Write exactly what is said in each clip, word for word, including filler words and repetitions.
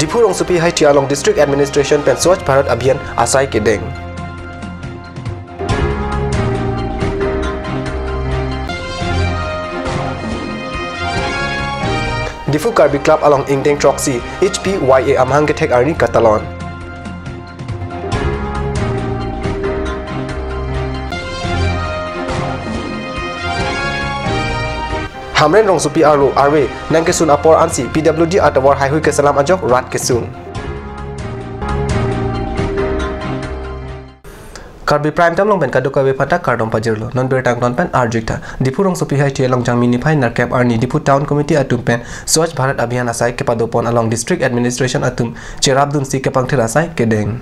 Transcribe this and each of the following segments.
Diphu rongsopi Haithi along District Administration pen Swachh Bharat Abhiyan asai kedeng. Diphu Karbi Club along ingdeng throksi H P Y A amahang kethek arni katalon. Hamren rongsopi arlo arve nangkesun apor ansi P W D atovar haihui keselam ajok rat kesung. Karbi Prime Time along pen kadokave aphanta kardom pajirlo. Non birta angton pen arju-ik tha. Diphu rongsopi Haithi along Jangmi niphai nerkep arni Diphu Town Committee atum pen Swachh Bharat Abhiyan asai kepadopon along District Administration atum cherapdunsi kepangthir asai kedeng.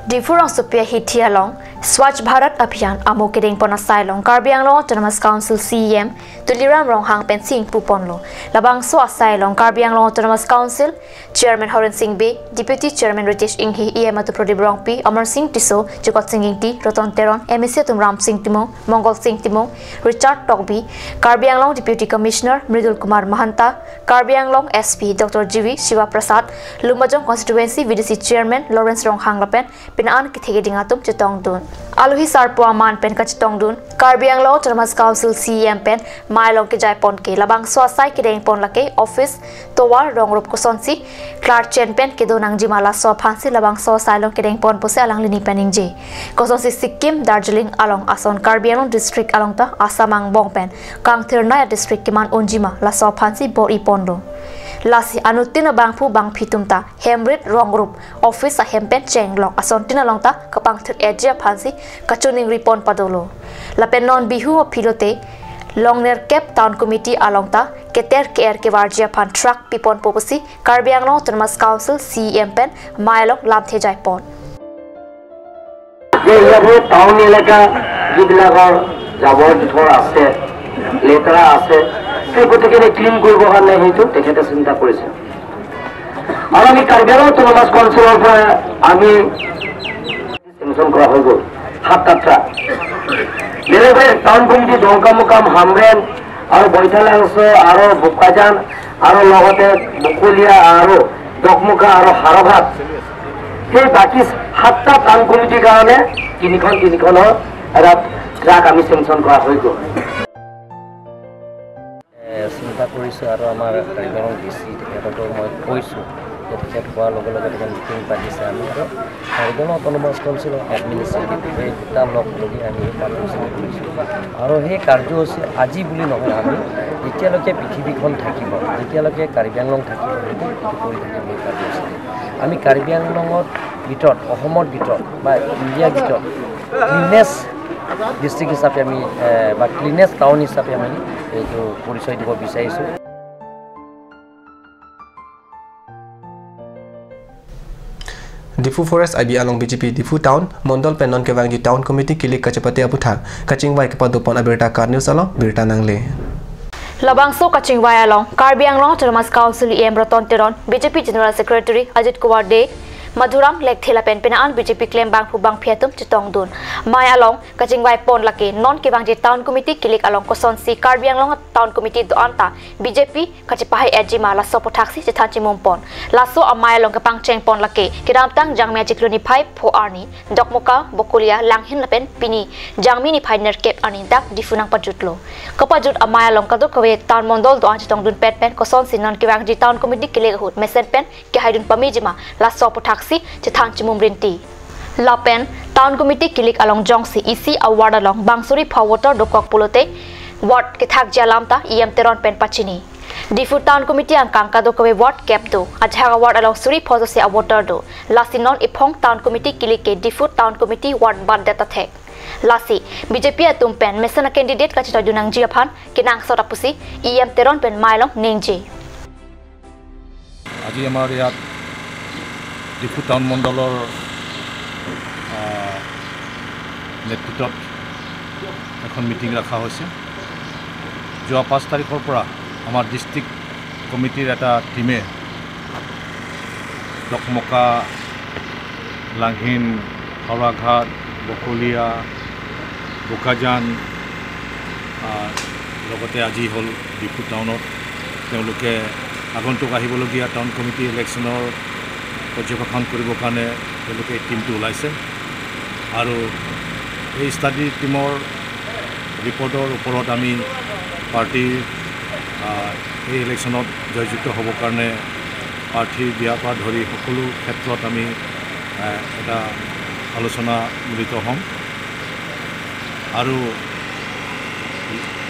Diphu rongsopi Haithi along Swachh Bharat Abhiyan amo kedengpon asai along Karbi Anglong Autonomous Council C E M Tuliram Ronghang pensi ingpuponlo. Labangso asai along Karbi Anglong Autonomous Council Chairman Horen Sing Bey, Deputy Chairman Ritesh Enghi, E M atum Pradip Rongpi, Amar Sing Tisso, Jukot Sing Ingti, Roton Teron, M A C atum Ram Sing Timung, Mongol Sing Timung, Richard Tokbi, Karbi Anglong Deputy Commissioner Mridul Kumar Mahanta, Karbi Anglong S P Doctor G V Shiva Prasad, Lumbajong Constituency V D C Chairman Lawrence Ronghang lapen pini an kethe keding atum chetongdun. Alohi sarpo aman pen kachetongdun, Karbi Anglong Autonomous Council C E M pen amei along kejaipon ke labangso asai kedengpon lake office tovar rongrup kosonsi klarchen pen kedo nangjima laso aphansi labangso asai along kedengpon pusi alangli ni pen ningje. Kosonsi Sikkim, Darjeeling along ason Karbi Anglong district along ta Assam angbong pen kangthirnei a-district keman unjima laso aphansi bor-iponlo. Lasi anuttin abangphu bangphi atum ta hemrit rongrup office ahem pen chenglok asontin along ta kapangthir-etji aphansi kachiningri pon padolo. Lapen non Bihu aphi lote longnerkep Town Committee along ta keter ke-er kevarji aphan truck piponpo pusi Karbi Anglong Autonomous Council C E M pen amei along lamthe jaipon. যে ইয়াতে টাউন এলেকা যিবিলাকৰ জাবৰ জোথৰ আছে, লেতেৰা আছে, সেই গোটেইখিনি ক্লিন কৰিবৰ কাৰণে সেইটো তেখেতে চিন্তা কৰিছে। আৰু আমি কাৰ্বি আংলং অট'নমাছ কাউন্সিলৰ পৰা আমি চেংচন কৰা হৈ গ'ল সাত আঠটা। বেলেগ বেলেগ টাউন কমিটি, ডংকামুকাম, হামৰেণ আৰু বৈঠালাংচ' আৰু বোকাজান আৰু লগতে বকলীয়া আৰু ডকমকা আৰু হাৰঘাট, সেই বাকী সাতটা টাউন কমিটিৰ কাৰণে তিনিখন তিনিখনৰ এটা ট্ৰাক আমি চেংচন কৰা হৈ গ'ল। এ, চিন্তা কৰিছোঁ আৰু আমাৰ কাৰ্বি আংলং ডি চি তেখেতকো মই কৈছোঁ যে তেখেত হোৱাৰ লগে লগে তেখেত মিটিং পাতিছে। আমি আৰু কাৰ্বি আংলং অট'নমাছ কাউন্সিলৰ এডমিনিষ্ট্ৰেটিভ এই দুটা লগ লাগি আমি এই কাৰ্যসূচী কৰিছোঁ। আৰু সেই কাৰ্যসূচী আজি বুলি নহয়, আমি যেতিয়ালৈকে পৃথিৱীখন থাকিব, যেতিয়ালৈকে কাৰ্বি আংলং থাকিব, সেইটো কৰি থাকিম সেই কাৰ্যসূচী। আমি কাৰ্বি আংলঙৰ ভিতৰত, অসমৰ ভিতৰত বা ইণ্ডিয়াৰ ভিতৰত ক্লিনেষ্ট ডিষ্ট্ৰিক্ট হিচাপে আমি, এ, বা ক্লিনেষ্ট টাউন হিচাপে আমি এইটো পৰিচয় দিব বিচাৰিছোঁ। Diphu Forest I B along B J P Diphu Town Mondol pen non kevangji Town Committee kilik kachepate aputhak kachingvai kepadopon abirta KAT News along birta nangle. Labangso kachingvai along Karbi Anglong Autonomous Council E M Roton Teron, B J P General Secretary Ajit Kumar Dey, Madhuram Lekthe lapen pini an B J P klem bangphu bangphi atum chetongdun. Amei along kachingvaipon lake non kevangji Town Committee kilik along kosonsi Karbi Anglong Town Committee do-an ta B J P kachepahai-etji ma laso aputhaksi chethan chimumpon. Laso amei along kepangchengpon lake kedamtang Jangmi achiklo niphai pho arni Dokmoka, Bokolia, Langhin lapen pini Jangmi niphai nerkep arni dak Diphu nangpajutlo. Kapajut amei along kadokave Town Mondol do-an chetongdun pen pen kosonsi non kevangji Town Committee kilik ahut mesen pen kehaidun pamejima laso aputhaksi chethan chimum rinti. Lapen Town Committee kilik along jongsi isi a-ward along bang suri pho voter dokok pulote ward kethakji alam ta E M Teron pen pachini. Diphu Town Committee angkang kadokave ward kep do, ajahak a-ward along suri pho josi a-voter do. Lasi non iphong Town Committee kilik ke Diphu Town Committee ward bat det athek. Lasi B J P atum pen mesen a-candidate kachetoidun nangji aphan kenangsot apusi E M Teron pen amei along ningje. আজি আমাৰ ইয়াত ডিফু টাউন মণ্ডলৰ, আহ, নেতৃত্বত এখন মিটিং ৰখা হৈছে। যোৱা পাঁচ তাৰিখৰ পৰা আমাৰ ডিষ্ট্ৰিক্ট কমিটিৰ এটা টীমে ডকমকা, লাংহিন, হাওৰাঘাট, বকলীয়া, বোকাজান, আহ, লগতে আজি হ'ল ডিফু টাউনত। তেওঁলোকে আগন্তুক আহিবলগীয়া টাউন কমিটি ইলেকশ্যনৰ পৰ্যবেক্ষণ কৰিবৰ কাৰণে তেওঁলোকে এই টিমটো ওলাইছে। আৰু এই ষ্টাডি টিমৰ ৰিপৰ্টৰ ওপৰত আমি প্ৰাৰ্থী, আহ, এই ইলেকশ্যনত জয়যুক্ত হ'বৰ কাৰণে প্ৰাৰ্থী দিয়াৰ পৰা ধৰি সকলো ক্ষেত্ৰত আমি, আহ, এটা আলোচনা মিলিত হ'ম। আৰু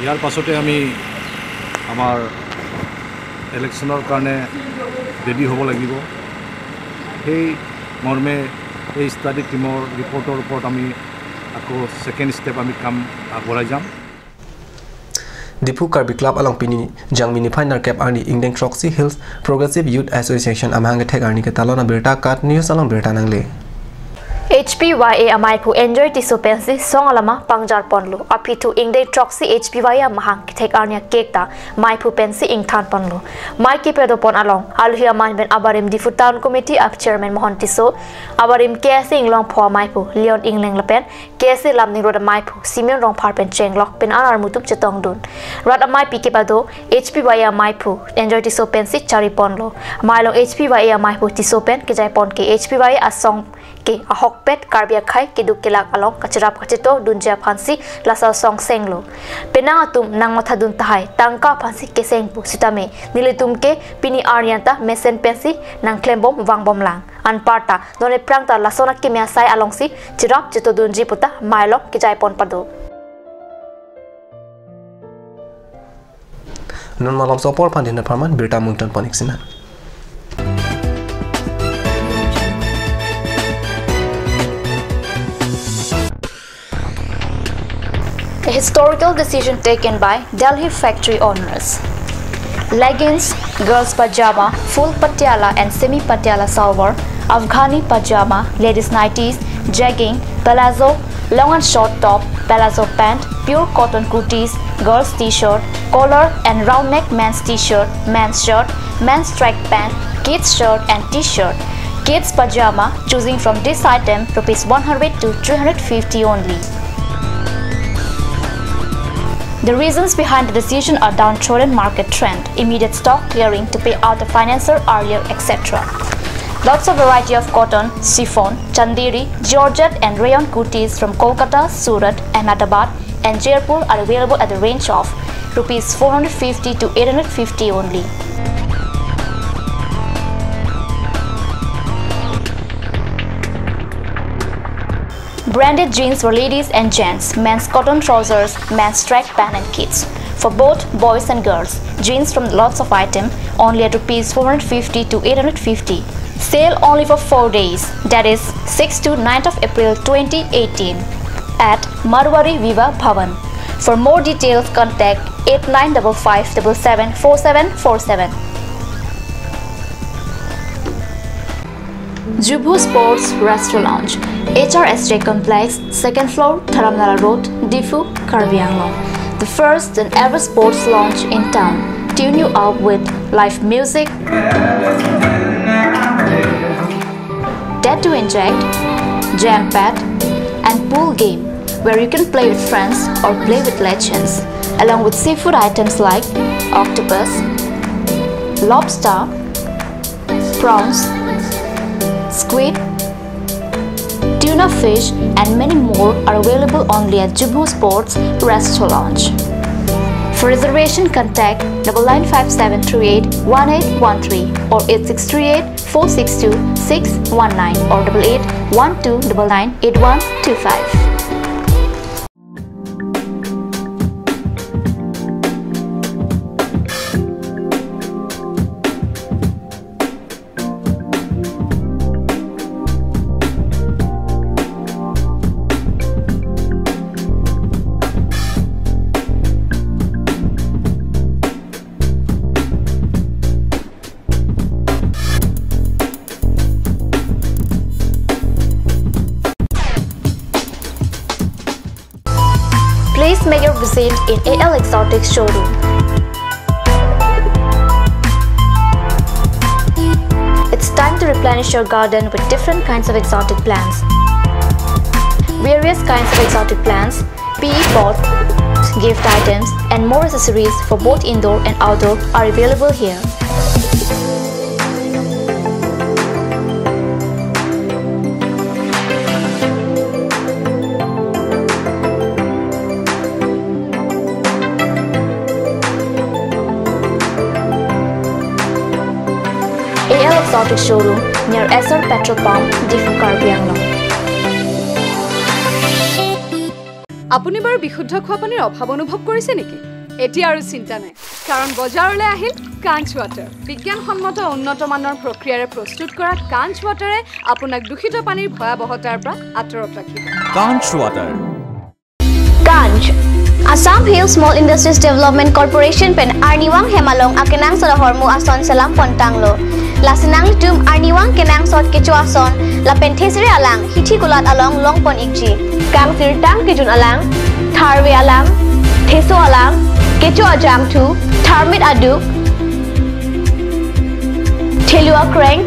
ইয়াৰ পাছতে আমি আমাৰ ইলেকশ্যনৰ কাৰণে ৰেডি হ'ব লাগিব। সেই মৰ্মে এই ষ্টাডি টিমৰ ৰিপৰ্টৰ ওপৰত আমি আকৌ ছেকেণ্ড ষ্টেপ আমি কাম আগবঢ়াই যাম। Diphu Karbi Club along pini Jangmi niphai nerkep arni ingdeng throksi Hills Progressive Youth Association amahang kethek arni ketalon abirta KAT News along birta nangle. H P Y A amaiphu Enjoy Tisso pensi song alama pangjar ponlo. Aphi thu ingdeng throksi H P Y A amahang kethek arni akek ta maiphu pensi ingthan ponlo. Mai kepado pon along aluhi aman pen abarim Diphu Town Committee ap Chairman Mohon Tisso, abarim K S A Inglongpho amaiphu Leon Ingleng lapen K S A Lumding Road amaiphu Simeon Rongphar pen chenglok pen an armutum chetongdun. Rat amaipi kepado H P Y A amaiphu Enjoy Tisso pensi chari ponlo. Mai along H P Y A amaiphu Tisso pen kejai pon ke H P Y A asong ke ahokpet Karbi akhei keduk kelak along kacherap kacheto dunji aphansi laso asong senglo. Penang atum nangmathadun tahai, tangka aphansi keseng pu sitame nelitum ke pini arni anta mesen pensi nangklembom vangbomlang. Anparta non ephrang ta lason akimi asai alongsi cherap chetodunji puta mai along kejai pon pado. Non malom sopor pandin apharman birta mungton pon-ik sinang. A historical decision taken by Delhi factory owners. Leggings, girls pajama, full patiala and semi patiala salwar, Afghani pajama, ladies nighties, jegging, palazzo, long and short top, palazzo pant, pure cotton kurtis, girls t-shirt, collar and round neck men's t-shirt, men's shirt, men's track pant, kids shirt and t-shirt, kids pajama, choosing from this item, rupees one hundred to three hundred fifty only. The reasons behind the decision are downtrodden market trend, immediate stock clearing to pay out the financial arrear, et cetera. Lots of variety of cotton, chiffon, chanderi, georgette and rayon kurtis from Kolkata, Surat, Ahmedabad and Jaipur are available at the range of rupees four hundred fifty to eight hundred fifty only. Branded jeans for ladies and gents, men's cotton trousers, men's track pant and kids. For both boys and girls, jeans from lots of item, only at rupees four hundred fifty to eight hundred fifty. Sale only for four days, that is sixth to ninth of April twenty eighteen, at Marwari Vivah Bhavan. For more details, contact eight nine double five double seven four seven four seven. Jubhu Sports Restaurant Lounge, H R S J Complex, second floor, Dharamnala Road, Diphu, Karbi Anglong. The first and ever sports lounge in town. Tune you up with live music, dead to inject, jam pad, and pool game, where you can play with friends or play with legends, along with seafood items like octopus, lobster, prawns, squid, tuna fish, and many more are available only at Jubhu Sports Restaurant Lounge. For reservation, contact double nine five seven three eight one eight one three or eight six three eight four six two six one nine or double eight one two double nine eight one two five. Please make your visit in A L Exotic showroom. It's time to replenish your garden with different kinds of exotic plants. Various kinds of exotic plants, P E pots, gift items, and more accessories for both indoor and outdoor are available here. Exotic Showroom near Esso Petrol Pump, Diphu, Karbi Anglong. আপুনি বাৰু বিশুদ্ধ খোৱা পানীৰ অভাৱ অনুভৱ কৰিছে নেকি? এতিয়া আৰু চিন্তা নাই, কাৰণ বজাৰলৈ আহিল কাঞ্চ ৱাটাৰ। বিজ্ঞানসন্মত উন্নত মানৰ প্ৰক্ৰিয়াৰে প্ৰস্তুত কৰা কাঞ্চ ৱাটাৰে আপোনাক দূষিত পানীৰ ভয়াৱহতাৰ পৰা আঁতৰত ৰাখিব। Kanch Water. Kanch, Assam Hill Small Industries Development Corporation pen arnivang hem along akenangsot ahormu ason selam pontanglo. Lasi nanglitum arnivang kenangsot kecho ason lapen thesere alang hithi kulat along longpon ikji. Kangsirtang kejun alang, tharve alang, theso alang, kecho ajangthu, tharmit aduk, thelu akreng,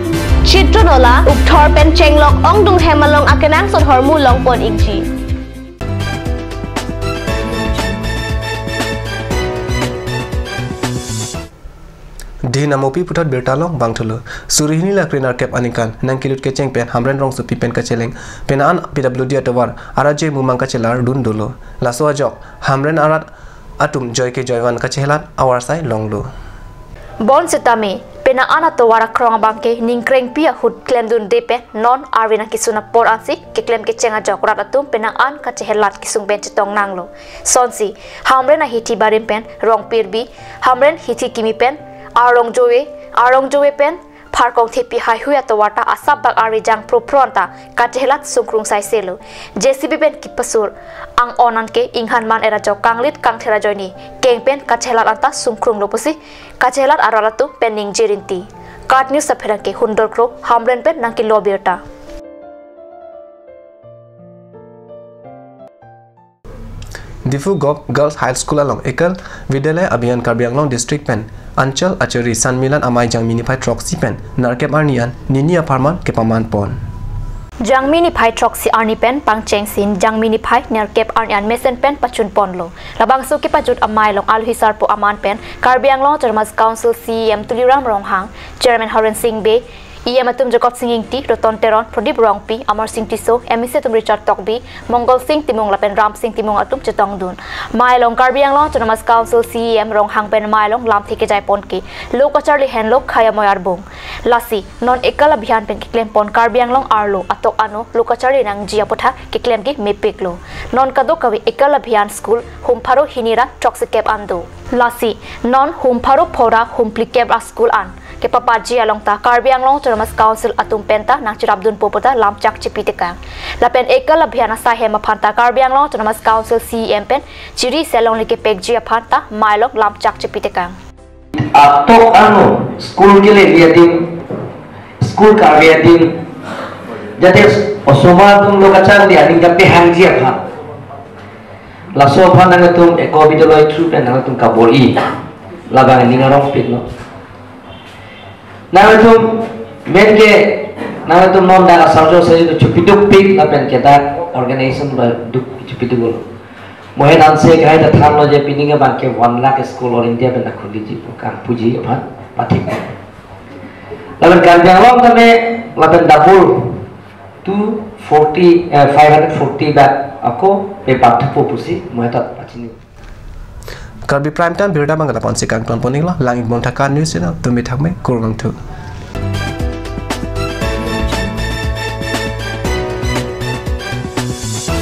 chitro nola, ukthor pen chenglok ongdung hem along akenangsot ahormu longpon ikji. Dina Mopi puthot birta long bangthulo. Suri hini lakri nerkep aningkan nangkelut kecheng pen Hamren rongsopi pen kacheleng penang an P W D atovar arat joi mumang kachelar dun dolo. Laso ajok Hamren arat atum joi ke joivan kachehelat avarsai longlo. Bonsitame penang an atovar akrong abangke ningkrengpi ahut klemdunde pen non arve nangkesun apor ansi keklem kecheng ajok rat atum penang an kachehelat kesung pen chetong nanglo. Sonsi Hamren ahithi barim pen Rongpirbi, Hamren hithi kimi pen Arlong Joe, Arlong Joe pen Pharkong Thepi haihui atovar ta asap bak arve jang phrophro anta kachehelat sungkrung saiselo. J C B pen kepasur ang-on anke inghan man era jok kanglit kangthera joine keng pen kachehelat anta sungkrunglo pusi kachehelat arat atum pen ningje rinti. KAT News apherangke Hundor Kro, Hamren pen nangkelo birta. Diphu Govt Girls High School along Ekal Vidyalaya Abhiyan Karbi Anglong District pen Anchal Achari Sanmilan Amei Jangmi niphai throksi pen nerkep arni an nini apharman kepaman pon. Jangmi niphai throksi arni pen pangchengsi Jangmi niphai nerkep arni an mesen pen pachun ponlo. Labangso kepajut amei along alohi sarpo aman pen Karbi Anglong Autonomous Council C E M Tuliram Ronghang, Chairman Horen Sing Bey, E M atum Jacob Sing Ingti, Roton Teron, Pradip Rongpi, Amar Sing Tisso, M A C atum Richard Tokbi, Mongol Sing Timung lapen Ram Sing Timung atum chetongdun. Mei along Karbi Anglong Autonomous Council C E M Ronghang pen mei along lamthe kejai ponke lo kacharli henlo khei amoi arbung. Lasi non Ekal Abhiyan pen keklem pon Karbi Anglong arlo atok ano lo kacharli nangji apotha keklem ke mepiklo. Non kadokave Ekal Abhiyan School hum pharo hini ra throksi kep an do. Lasi non hum pharo pho ra hum phlikep ra school an kepapatji along ta Karbi Anglong Autonomous Council atum pen ta nangcherapdunpo puta lamchak chipi tekang. Lapen Ekal Abhiyan asai hem aphan ta Karbi Anglong Autonomous Council C E M pen chiri selong le kepekji aphan ta mei along lamchak chipi tekang. Atok ano school kele liya din, school karve din, jate osomar atum lo kacharli aning kapehangji aphan. Laso aphan nangtum Eko Vidyalaya through pen nangtum kabor-i, labang ning arongpiklo. Nangtum men ke nangtum non dak asarjo sari tu chupidukpik lapen ke dak organization ba duk chupiduklo. Mohen anse kahai ta thanlo je pining abangke one lakh school all India pen akhuliji pu kangpuji aphan pathik. Lapen Karbi Anglong tame lapen double two forty, eh, five hundred forty bak ako pe pathupo pusi mohen ta pachini. Karbi Prime Time birta abang ke lapu-an si kangton pon iklo, lang-ik bom tha KAT News Channel, tumi thakme kurvangthu.